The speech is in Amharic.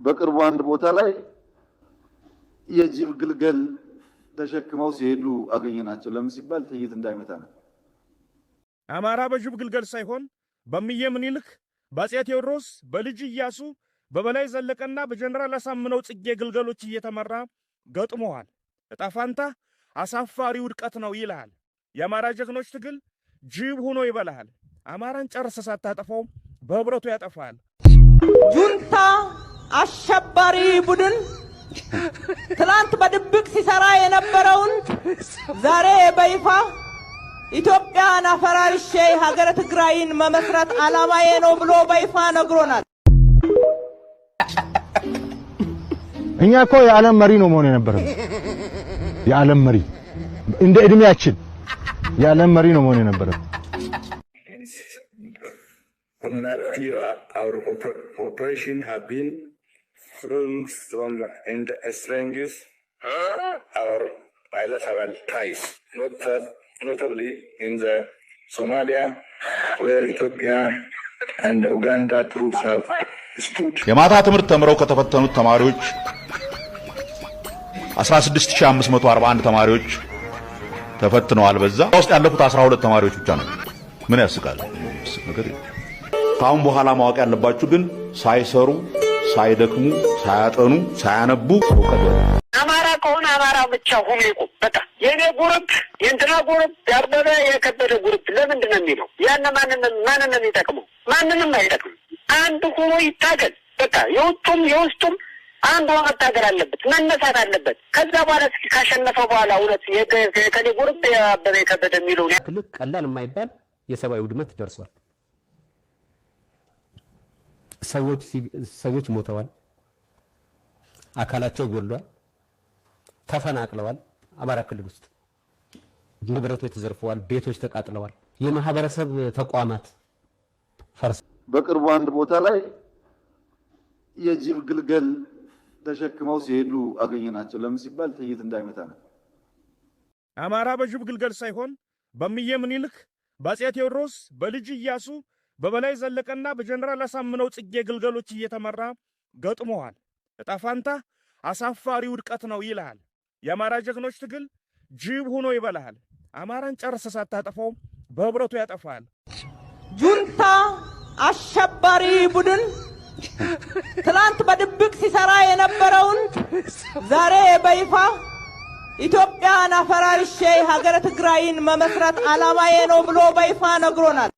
በቅርቡ አንድ ቦታ ላይ የጅብ ግልገል ተሸክመው ሲሄዱ አገኘናቸው። ለምን ሲባል ጥይት እንዳይመታ ነው። አማራ በጅብ ግልገል ሳይሆን በእምዬ ምኒልክ፣ በአፄ ቴዎድሮስ፣ በልጅ ኢያሱ፣ በበላይ ዘለቀና በጀነራል አሳምነው ጽጌ ግልገሎች እየተመራ ገጥሞሃል። እጣ ፋንታ አሳፋሪ ውድቀት ነው ይልሃል። የአማራ ጀግኖች ትግል ጅብ ሆኖ ይበላሃል። አማራን ጨርሰህ ሳታጠፋው በህብረቱ ያጠፋሃል። ጁንታ አሸባሪ ቡድን ትላንት በድብቅ ሲሰራ የነበረውን ዛሬ በይፋ ኢትዮጵያን አፈራርሼ ሀገረ ትግራይን መመስረት ዓላማዬ ነው ብሎ በይፋ ነግሮናል። እኛ እኮ የዓለም መሪ ነው መሆን የነበረብን። የዓለም መሪ እንደ እድሜያችን የዓለም መሪ ነው መሆን የነበረብን። Our cooperation have been grown stronger and strengthens our bilateral ties, notably in the Somalia, where Ethiopia and Uganda troops have stood. የማታ ትምህርት ተምረው ከተፈተኑት ተማሪዎች 16541 ተማሪዎች ተፈትነዋል። በዛ ውስጥ ያለፉት 12 ተማሪዎች ብቻ ነው። ምን ያስቃል? ነገር የለም። ከአሁን በኋላ ማወቅ ያለባችሁ ግን ሳይሰሩ፣ ሳይደክሙ፣ ሳያጠኑ፣ ሳያነቡ እውቀት አማራ ከሆነ አማራ ብቻ ሆኖ ይቁም። በቃ የኔ group፣ የእንትና group፣ ያበበ የከበደ group ለምንድን ነው የሚለው? ያን ማንን ነው የሚጠቅመው? ማንንም አይጠቅምም። አንድ ሆኖ ይታገል። በቃ የውጩም የውስጡም አንድ ሆኖ መታገል አለበት፣ መነሳት አለበት። ከዛ በኋላ እስኪ ካሸነፈ በኋላ እውነት የከሌ group፣ የአበበ የከበደ የሚለው ክልል ቀላል የማይባል የሰብአዊ ውድመት ደርሷል። ሰዎች ሞተዋል፣ አካላቸው ጎድሏል፣ ተፈናቅለዋል። አማራ ክልል ውስጥ ንብረቶች ተዘርፈዋል፣ ቤቶች ተቃጥለዋል፣ የማህበረሰብ ተቋማት ፈርሰዋል። በቅርቡ አንድ ቦታ ላይ የጅብ ግልገል ተሸክመው ሲሄዱ አገኘናቸው። ለምን ሲባል ጥይት እንዳይመታ ነው። አማራ በጅብ ግልገል ሳይሆን በእምዬ ምኒልክ፣ በአፄ ቴዎድሮስ፣ በልጅ ኢያሱ፣ በበላይ ዘለቀና በጀነራል አሳምነው ጽጌ ግልገሎች እየተመራ ገጥሞሃል። እጣ ፋንታ አሳፋሪ ውድቀት ነው ይልሃል። የአማራ ጀግኖች ትግል ጅብ ሆኖ ይበላሃል። አማራን ጨርሰህ ሳታጠፋው በህብረቱ ያጠፋሃል። ጁንታ አሸባሪ ቡድን ትላንት በድብቅ ሲሰራ የነበረውን ዛሬ በይፋ ኢትዮጵያን አፈራርሼ ሀገረ ትግራይን መመስረት ዓላማዬ ነው ብሎ በይፋ ነግሮናል።